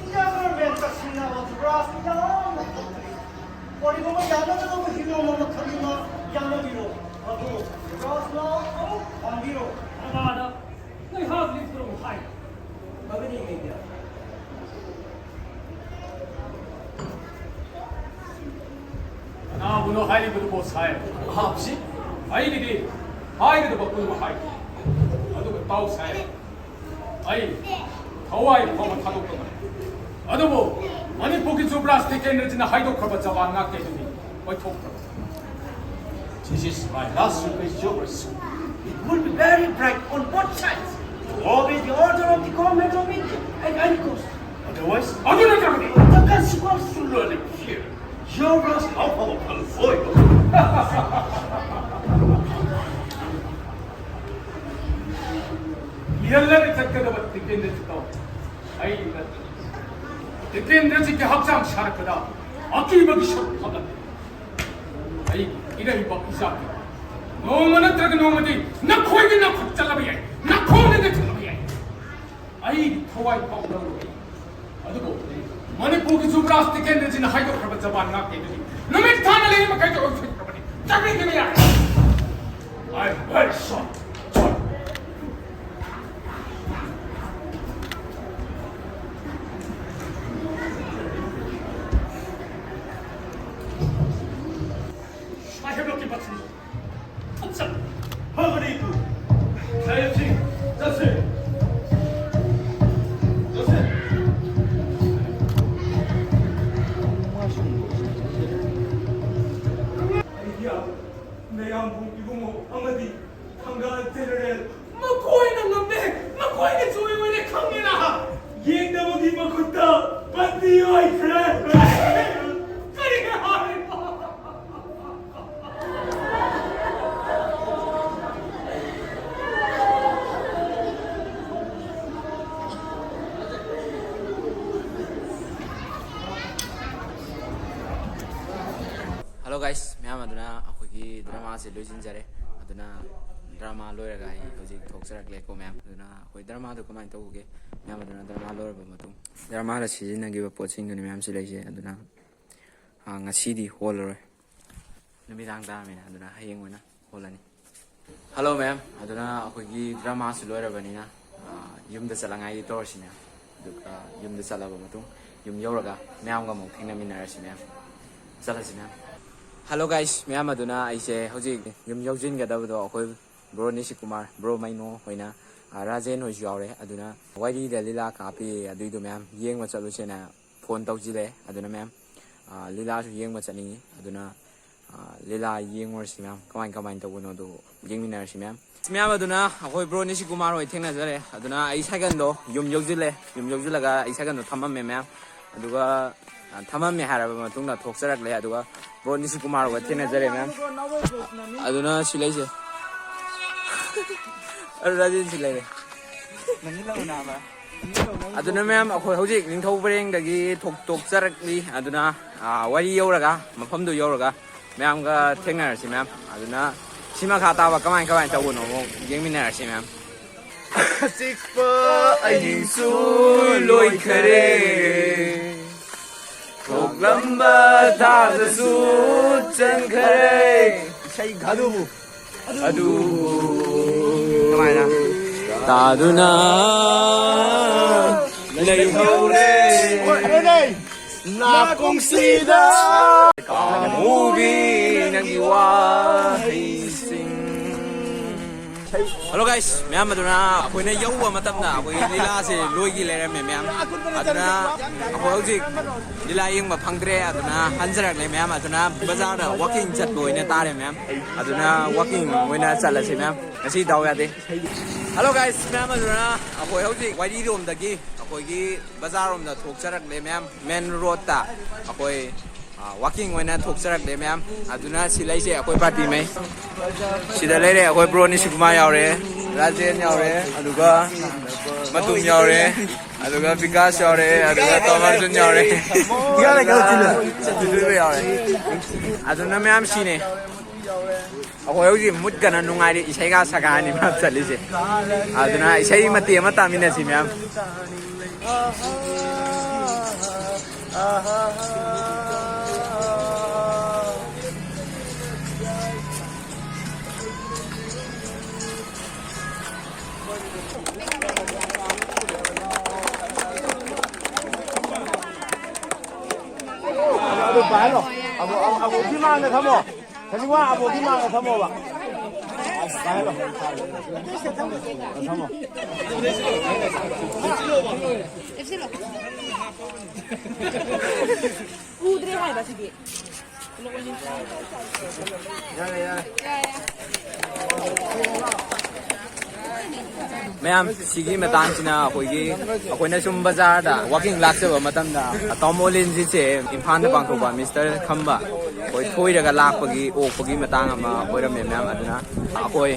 ꯏꯟꯗꯤꯌꯥ ꯒꯚꯔꯟꯃꯦꯟ ꯇꯁꯦꯡꯅ ꯖꯨꯕꯔꯥꯖ ꯌꯥꯝꯅ ꯐꯠꯇ꯭ꯔꯦ꯫ ꯀꯔꯤꯒꯨꯝꯕ ꯌꯥꯅꯒꯗꯧꯕ ꯍꯤꯔꯝ ꯑꯃꯈꯛꯅ ꯌꯥꯅꯕꯤꯔꯣ꯫ ꯑꯗꯨ ꯖꯨꯕꯔꯥꯖꯅ ꯑꯃꯨꯛ ꯄꯥꯝꯕꯤꯔꯣ꯫ ꯀꯅꯥꯅ ꯉꯥꯏꯍꯥꯛ ꯂꯦꯞꯄꯨꯔꯣ ꯍꯥꯏ? ꯐꯒꯅꯤ ꯃꯦꯗꯤꯌꯥ꯫ ꯀꯅꯥꯕꯨꯅꯣ ꯍꯥꯏꯔꯤꯕꯗꯨꯕꯣ, ꯁꯥꯍꯦꯕ? ꯍꯥꯞꯁꯤ꯫ ꯑꯩꯒꯤꯗꯤ ꯍꯥꯏꯒꯗꯕ ꯄꯨꯝꯅꯃꯛ ꯍꯥꯏꯈꯤ꯫ ꯑꯗꯨꯒ ꯇꯥꯎ, ꯁꯥꯍꯦꯕ, ꯑꯩ ꯊꯋꯥꯏ ꯐꯥꯎꯕ ꯊꯥꯗꯣꯛꯄ ꯉꯝꯃꯤ꯫ ꯑꯗꯨꯕꯨ ꯃꯅꯤꯄꯨꯔꯒꯤ ꯖꯨꯕꯔꯥꯖ ꯇꯤꯀꯦꯟꯗ꯭ꯔꯖꯤꯠꯅ ꯍꯥꯏꯗꯣꯛꯈ꯭ꯔꯕ ꯖꯋꯥꯟ ꯉꯥꯛꯇ ꯑꯗꯨꯗꯤ ꯑꯣꯏꯊꯣꯛꯈ꯭ꯔꯕ꯫ This is my last request, Jobbers. It would be very bright on both sides to obey the order of the government of India at any cost. Otherwise, ꯑꯗꯨ ꯅꯠꯇ꯭ꯔꯕꯗꯤ? The consequence will be clear. Jobbers, how powerful for you. ꯏꯍꯜꯂꯒ ꯆꯠꯀꯗꯕ ꯇꯤꯀꯦꯟꯗ꯭ꯔꯖꯤꯠꯇꯣ ꯑꯩ ꯅꯠꯇꯦ꯫ ꯇꯤꯀꯦꯟꯗ꯭ꯔꯖꯤꯠꯀꯤ ꯍꯛꯆꯥꯡ ꯁꯥꯔꯛꯄꯗ ꯑꯀꯤꯕꯒꯤ ꯁꯔꯨꯛ ꯐꯒꯠꯂꯦ꯫ ꯑꯩ ꯏꯔꯩꯕꯥꯛ ꯏꯖꯥꯇꯤ ꯅꯣꯡꯃ ꯅꯠꯇ꯭ꯔꯒ ꯅꯣꯡꯃꯗꯤ ꯅꯈꯣꯏꯒꯤ ꯅꯈꯨꯠ ꯆꯠꯂꯕ ꯌꯥꯏ, ꯅꯈꯣꯡꯗ ꯆꯠꯂꯕ ꯌꯥꯏ꯫ ꯑꯩꯒꯤ ꯊꯋꯥꯏ ꯐꯥꯎ ꯂꯧꯔꯣꯏ꯫ ꯑꯗꯨꯕꯨ ꯃꯅꯤꯄꯨꯔꯒꯤ ꯖꯨꯕꯔꯥꯖ ꯇꯤꯀꯦꯟꯗ꯭ꯔꯖꯤꯠꯅ ꯍꯥꯏꯗꯣꯛꯈ꯭ꯔꯕ ꯖꯕꯥꯟ ꯉꯥꯛꯇꯦ ꯑꯗꯨꯗꯤ ꯅꯨꯃꯤꯠ ꯊꯥꯅ ꯂꯩꯔꯤꯕ ꯃꯈꯩꯗ ꯑꯣꯏꯊꯣꯛꯈ꯭ꯔꯕꯅꯤ꯫ ꯆꯠꯃꯤꯟꯅꯕ ꯌꯥꯔꯦ꯫ I am very sorry. I have not given up. ꯐꯒꯅꯤ ꯏꯄꯨ꯫ ꯁꯥꯍꯦꯕꯁꯤꯡ, ꯆꯠꯁꯦ꯫ ꯆꯠꯁꯦ꯫ ꯑꯩꯒꯤ ꯅꯌꯥꯝꯕꯨꯡ ꯏꯕꯨꯡꯉꯣ ꯑꯃꯗꯤ ꯊꯪꯒꯥꯜ ꯖꯦꯅꯔꯦꯜ ꯃꯈꯣꯏꯅ ꯉꯝꯃꯦ, ꯃꯈꯣꯏꯅ ꯖꯣꯏ ꯑꯣꯏꯔꯦ ꯈꯪꯉꯦꯅ꯫ ꯌꯦꯡꯗꯕꯒꯤ ꯃꯈꯨꯠꯇ ꯕꯟꯗꯤ ꯑꯣꯏꯈ꯭ꯔꯦ꯫ ꯀꯔꯤꯒꯤ ꯍꯥꯏꯔꯤꯕ? Hello guys, ꯃꯌꯥꯝ ꯑꯗꯨꯅ ꯑꯩꯈꯣꯏꯒꯤ drama ꯑꯁꯤ ꯂꯣꯏꯁꯤꯟꯖꯔꯦ꯫ ꯑꯗꯨꯅ ꯗ꯭ꯔꯃꯥ ꯂꯣꯏꯔꯒ ꯑꯩ ꯍꯧꯖꯤꯛ ꯊꯣꯛꯆꯔꯛꯂꯦꯀꯣ ꯃꯌꯥꯝ꯫ ꯑꯗꯨꯅ ꯑꯩꯈꯣꯏ ꯗ꯭ꯔꯃꯥꯗꯨ ꯀꯃꯥꯏꯅ ꯇꯧꯕꯒꯦ ꯃꯌꯥꯝ? ꯑꯗꯨꯅ ꯗ꯭ꯔꯃꯥ ꯂꯣꯏꯔꯕ ꯃꯇꯨꯡ ꯗ꯭ꯔꯃꯥꯗ ꯁꯤꯖꯤꯟꯅꯈꯤꯕ ꯄꯣꯠꯁꯤꯡꯗꯨꯅꯤ ꯃꯌꯥꯝ ꯁꯤ ꯂꯩꯁꯦ꯫ ꯑꯗꯨꯅ ꯑꯥ, ꯉꯁꯤꯗꯤ ꯍꯣꯜꯂꯔꯣꯏ, ꯅꯨꯃꯤꯗꯥꯡ ꯇꯥꯔꯝꯃꯤꯅ꯫ ꯑꯗꯨꯅ ꯍꯌꯦꯡ ꯑꯣꯏꯅ ꯍꯣꯜꯂꯅꯤ꯫ ꯍꯜꯂꯣ ꯃꯌꯥꯝ, ꯑꯗꯨꯅ ꯑꯩꯈꯣꯏꯒꯤ ꯗ꯭ꯔꯃꯥꯁꯨ ꯂꯣꯏꯔꯕꯅꯤꯅ ꯑꯥ, ꯌꯨꯝꯗ ꯆꯠꯂꯉꯥꯏꯒꯤ ꯇꯧꯔꯁꯤꯅꯦ꯫ ꯑꯗꯨꯒ ꯌꯨꯝꯗ ꯆꯠꯂꯕ ꯃꯇꯨꯡ, ꯌꯨꯝ ꯌꯧꯔꯒ ꯃꯌꯥꯝꯒ ꯑꯃꯨꯛ ꯊꯦꯡꯅꯃꯤꯟꯅꯔꯁꯤ ꯃꯌꯥꯝ꯫ ꯆꯠꯂꯁꯤ ꯃꯌꯥꯝ꯫ ꯍꯜꯂꯣ ꯒꯥꯏꯁ ꯃꯌꯥꯝ, ꯑꯗꯨꯅ ꯑꯩꯁꯦ ꯍꯧꯖꯤꯛ ꯌꯨꯝ ꯌꯧꯁꯤꯟꯒꯗꯕꯗꯣ ꯑꯩꯈꯣꯏ ꯕ꯭ꯔꯣ ꯅꯤꯁꯤꯀꯨꯃꯥꯔ, ꯕ꯭ꯔꯣ ꯃꯩꯅꯣ ꯍꯣꯏꯅ, ꯑꯥ, ꯔꯥꯖꯦꯟ ꯍꯣꯏꯁꯨ ꯌꯥꯎꯔꯦ꯫ ꯑꯗꯨꯅ ꯋꯥꯔꯤꯗ ꯂꯤꯂꯥ ꯀꯥꯞꯄꯤ, ꯑꯗꯨꯏꯗꯣ ꯃꯌꯥꯝ ꯌꯦꯡꯕ ꯆꯠꯂꯨꯁꯦꯅ ꯐꯣꯟ ꯇꯧꯁꯤꯜꯂꯛꯑꯦ꯫ ꯑꯗꯨꯅ ꯃꯌꯥꯝ, ꯑꯥ, ꯂꯤꯂꯥꯁꯨ ꯌꯦꯡꯕ ꯆꯠꯅꯤꯡꯉꯤ꯫ ꯑꯗꯨꯅ ꯑꯥ, ꯂꯤꯂꯥ ꯌꯦꯡꯉꯨꯔꯁꯤ ꯃꯌꯥꯝ, ꯀꯃꯥꯏ ꯀꯃꯥꯏꯅ ꯇꯧꯕꯅꯣꯗꯣ ꯌꯦꯡꯃꯤꯟꯅꯔꯁꯤ ꯃꯌꯥꯝ꯫ ꯃꯌꯥꯝ, ꯑꯗꯨꯅ ꯑꯩꯈꯣꯏ ꯕ꯭ꯔꯣ ꯅꯤꯁꯤꯀꯨꯃꯥꯔ ꯍꯣꯏ ꯊꯦꯡꯅꯖꯔꯦ꯫ ꯑꯗꯨꯅ ꯑꯩ ꯁꯥꯏꯀꯜꯗꯣ ꯌꯨꯝ ꯌꯧꯁꯤꯜꯂꯦ꯫ ꯌꯨꯝ ꯌꯧꯁꯤꯜꯂꯒ ꯑꯩ ꯁꯥꯏꯀꯜꯗꯣ ꯊꯝꯃꯝꯃꯦ ꯃꯌꯥꯝ꯫ ꯑꯗꯨꯒ ꯑꯥ, ꯊꯝꯃꯝꯃꯦ ꯍꯥꯏꯔꯕ ꯃꯇꯨꯡꯗ ꯊꯣꯛꯆꯔꯛꯂꯦ꯫ ꯑꯗꯨꯒ ꯕ꯭ꯔꯣ ꯅꯤꯁꯤꯀꯨꯃꯥꯔ ꯍꯣꯏꯒ ꯊꯦꯡꯅꯖꯔꯦ ꯃꯌꯥꯝ꯫ ꯑꯗꯨꯅ ꯁꯤ ꯂꯩꯁꯦ꯫ ꯑꯗꯨ ꯔꯥꯖꯦꯟ ꯁꯤ ꯂꯩꯔꯦ꯫ ꯑꯗꯨꯅ ꯃꯌꯥꯝ, ꯑꯩꯈꯣꯏ ꯍꯧꯖꯤꯛ ꯅꯤꯡꯊꯧ ꯄꯔꯦꯡꯗꯒꯤ ꯊꯣꯛ-, ꯊꯣꯛꯆꯔꯛꯂꯤ꯫ ꯑꯗꯨꯅ ꯑꯥ, ꯋꯥꯔꯤ ꯌꯧꯔꯒ, ꯃꯐꯝꯗꯨ ꯌꯧꯔꯒ ꯃꯌꯥꯝꯒ ꯊꯦꯡꯅꯔꯁꯤ ꯃꯌꯥꯝ꯫ ꯑꯗꯨꯅ ꯁꯤ ꯃꯈꯥ ꯇꯥꯕ ꯀꯃꯥꯏ ꯀꯃꯥꯏꯅ ꯇꯧꯕꯅꯣ ꯑꯃꯨꯛ ꯌꯦꯡꯃꯤꯟꯅꯔꯁꯤ ꯃꯌꯥꯝ꯫ ꯑꯆꯤꯛꯄ ꯑꯍꯤꯡꯁꯨ ꯂꯣꯏꯈꯔꯦ, ꯊꯣꯛꯂꯝꯕ ꯊꯥꯗꯁꯨ ꯆꯟꯈꯔꯦ꯫ ꯏꯁꯩ ꯈꯥꯗꯨꯕꯨ꯫ ꯑꯗꯨ ꯀꯃꯥꯏꯅ? ꯇꯥꯗꯨꯅ ꯂꯩꯍꯧꯔꯦ꯫ ꯅꯥꯀꯣꯡꯁꯤꯗ ꯀꯥꯡꯍꯧꯕꯤ ꯅꯪꯒꯤ ꯋꯥꯍꯩꯁꯤꯡ꯫ ꯍꯜꯂꯣ ꯒꯥꯏꯁ ꯃꯌꯥꯝ, ꯑꯗꯨꯅ ꯑꯩꯈꯣꯏꯅ ꯌꯧꯕ ꯃꯇꯝꯗ ꯑꯩꯈꯣꯏꯒꯤ ꯂꯤꯂꯥꯁꯦ ꯂꯣꯏꯒꯤ ꯂꯩꯔꯝꯃꯦ ꯃꯌꯥꯝ꯫ ꯑꯗꯨꯅ ꯑꯩꯈꯣꯏ ꯍꯧꯖꯤꯛ ꯂꯤꯂꯥ ꯌꯦꯡꯕ ꯐꯪꯗ꯭ꯔꯦ꯫ ꯑꯗꯨꯅ ꯍꯟꯖꯔꯛꯂꯦ ꯃꯌꯥꯝ꯫ ꯑꯗꯨꯅ ꯕꯖꯥꯔꯗ ꯋꯥꯀꯤꯡ ꯆꯠꯄ ꯑꯣꯏꯅ ꯇꯥꯔꯦ ꯃꯌꯥꯝ꯫ ꯑꯗꯨꯅ ꯋꯥꯀꯤꯡ ꯑꯣꯏꯅ ꯆꯠꯂꯁꯤ ꯃꯌꯥꯝ꯫ ꯉꯁꯤ ꯗꯥꯎ ꯌꯥꯗꯦ꯫ ꯍꯜꯂꯣ ꯒꯥꯏꯁ ꯃꯌꯥꯝ, ꯑꯗꯨꯅ ꯑꯩꯈꯣꯏ ꯍꯧꯖꯤꯛ ꯋꯥꯏꯔꯤꯔꯣꯝꯗꯒꯤ ꯑꯩꯈꯣꯏꯒꯤ ꯕꯖꯥꯔꯔꯣꯝꯗ ꯊꯣꯛꯆꯔꯛꯂꯦ ꯃꯌꯥꯝ꯫ ꯃꯦꯟ ꯔꯣꯗꯇ ꯑꯩꯈꯣꯏ, ꯑꯥ, ꯋꯥꯀꯤꯡ ꯑꯣꯏꯅ ꯊꯣꯛꯆꯔꯛꯂꯦ ꯃꯌꯥꯝ꯫ ꯑꯗꯨꯅ ꯁꯤ ꯂꯩꯁꯦ ꯑꯩꯈꯣꯏ ꯄꯥꯔꯇꯤꯃꯩ꯫ ꯁꯤꯗ ꯂꯩꯔꯦ ꯑꯩꯈꯣꯏ ꯕ꯭ꯔꯣ ꯅꯤꯁꯤꯀꯨꯃꯥꯔ ꯌꯥꯎꯔꯦ, ꯔꯥꯖꯦꯟ ꯌꯥꯎꯔꯦ, ꯑꯗꯨꯒ ꯃꯇꯨꯝ ꯌꯥꯎꯔꯦ, ꯑꯗꯨꯒ ꯕꯤꯀꯥꯁ ꯌꯥꯎꯔꯦ, ꯑꯗꯨꯒ ꯇꯣꯃꯔꯖꯨꯟ ꯌꯥꯎꯔꯦ꯫ ꯌꯥꯎꯔꯦ, ꯀꯩꯅꯣ ꯆꯤꯜꯂꯦ꯫ ꯆꯤꯜꯂꯦ ꯌꯥꯎꯔꯦ꯫ ꯑꯗꯨꯅ ꯃꯌꯥꯝ ꯁꯤꯅꯦ꯫ ꯑꯩꯈꯣꯏ ꯍꯧꯖꯤꯛ ꯃꯨꯠꯀꯅ ꯅꯨꯡꯉꯥꯏꯔꯤ, ꯏꯁꯩꯒ ꯁꯛꯀꯅꯤ ꯃꯌꯥꯝ ꯆꯠꯂꯤꯁꯦ꯫ ꯑꯗꯨꯅ ꯏꯁꯩ ꯃꯇꯦꯛ ꯑꯃ ꯇꯥꯃꯤꯟꯅꯁꯤ ꯃꯌꯥꯝ꯫ ꯑꯗꯨ ꯄꯥꯏꯍꯜꯂꯣ꯫ ꯑꯕꯣ, ꯑꯕꯣ, ꯑꯕꯣꯒꯤ ꯃꯥꯡꯗ ꯊꯝꯃꯣ꯫ ꯈꯖꯤꯛ ꯋꯥ ꯑꯕꯣꯒꯤ ꯃꯥꯡꯗ ꯊꯝꯃꯣꯕ꯫ ꯄꯥꯏꯍꯜꯂꯣ꯫ ꯊꯝꯃꯣ꯫ ꯎꯗ꯭ꯔꯦ ꯍꯥꯏꯕ ꯁꯤꯗꯤ꯫ ꯌꯥꯔꯦ, ꯌꯥꯔꯦ꯫ ꯃꯌꯥꯝ, ꯁꯤꯒꯤ ꯃꯇꯥꯡꯁꯤꯅ ꯑꯩꯈꯣꯏꯒꯤ, ꯑꯩꯈꯣꯏꯅ ꯁꯨꯝ ꯕꯖꯥꯔꯗ ꯋꯥꯀꯤꯡ ꯂꯥꯛꯆꯕ ꯃꯇꯝꯗ ꯇꯥꯃꯣ ꯂꯤꯟꯁꯤꯠꯁꯦ ꯏꯝꯐꯥꯜꯗ ꯄꯥꯡꯊꯣꯛꯄ ꯃꯤꯁꯇꯔ ꯈꯝꯕ, ꯑꯩꯈꯣꯏ ꯊꯣꯏꯔꯒ ꯂꯥꯛꯄꯒꯤ ꯑꯣꯛꯄꯒꯤ ꯃꯇꯥꯡ ꯑꯃ ꯑꯣꯏꯔꯝꯃꯦ ꯃꯌꯥꯝ꯫ ꯑꯗꯨꯅ ꯑꯩꯈꯣꯏ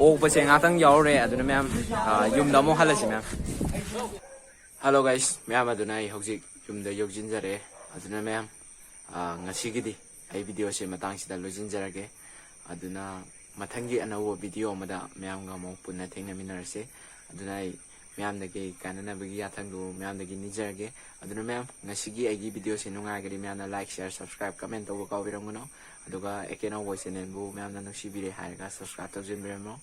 ꯑꯣꯛꯄꯁꯦ ꯉꯥꯛꯇꯪ ꯌꯥꯎꯔꯨꯔꯦ꯫ ꯑꯗꯨꯅ ꯃꯌꯥꯝ, ꯑ, ꯌꯨꯝꯗ ꯑꯃꯨꯛ ꯍꯜꯂꯁꯤ ꯃꯌꯥꯝ꯫ Hello guys, ꯃꯌꯥꯝ, ꯑꯗꯨꯅ ꯑꯩ ꯍꯧꯖꯤꯛ ꯌꯨꯝꯗ ꯌꯧꯁꯤꯟꯖꯔꯦ꯫ ꯑꯗꯨꯅ ꯃꯌꯥꯝ, ꯑ, ꯉꯁꯤꯒꯤꯗꯤ ꯑꯩ ꯚꯤꯗꯤꯑꯣꯁꯦ ꯃꯇꯥꯡꯁꯤꯗ ꯂꯣꯏꯁꯤꯟꯖꯔꯒꯦ꯫ ꯑꯗꯨꯅ ꯃꯊꯪꯒꯤ ꯑꯅꯧꯕ ꯚꯤꯗꯤꯑꯣ ꯑꯃꯗ ꯃꯌꯥꯝꯒ ꯑꯃꯨꯛ ꯄꯨꯟꯅ ꯊꯦꯡꯅꯃꯤꯟꯅꯔꯁꯦ꯫ ꯑꯗꯨꯅ ꯑꯩ ꯃꯌꯥꯝꯗꯒꯤ ꯀꯥꯟꯅꯅꯕꯒꯤ ꯌꯥꯊꯪꯗꯨ ꯃꯌꯥꯝꯗꯒꯤ ꯅꯤꯖꯔꯒꯦ꯫ ꯑꯗꯨꯅ ꯃꯌꯥꯝ, ꯉꯁꯤꯒꯤ ꯑꯩꯒꯤ ꯚꯤꯗꯤꯑꯣꯁꯦ ꯅꯨꯡꯉꯥꯏꯔꯒꯗꯤ ꯃꯌꯥꯝꯅ like, share, subscribe, comment ꯇꯧꯕ ꯀꯥꯎꯕꯤꯔꯝꯒꯅꯨ꯫ ꯑꯗꯨꯒ ꯑꯦ ꯀꯦ ꯅꯧꯕꯣꯏ ꯆꯦꯅꯦꯜꯕꯨ ꯃꯌꯥꯝꯅ ꯅꯨꯡꯁꯤꯕꯤꯔꯦ ꯍꯥꯏꯔꯒ subscribe ꯇꯧꯁꯤꯟꯕꯤꯔꯝꯃꯣ꯫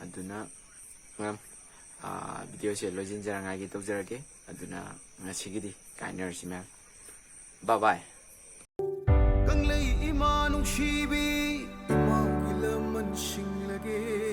ꯑꯗꯨꯅ ꯃꯌꯥꯝ, ꯑꯥ, ꯚꯤꯗꯤꯑꯣꯁꯦ ꯂꯣꯏꯁꯤꯟꯖꯔꯉꯥꯏꯒꯤ ꯇꯧꯖꯔꯒꯦ꯫ ꯑꯗꯨꯅ ꯉꯁꯤꯒꯤꯗꯤ ꯀꯥꯏꯅꯔꯁꯤ ꯃꯌꯥꯝ꯫ Bye bye꯫ ꯀꯪꯂꯩ ꯏꯃꯥ ꯅꯨꯡꯁꯤꯕꯤ, ꯏꯃꯥꯒꯤ ꯂꯃꯟ ꯁꯤꯡꯂꯒꯦ꯫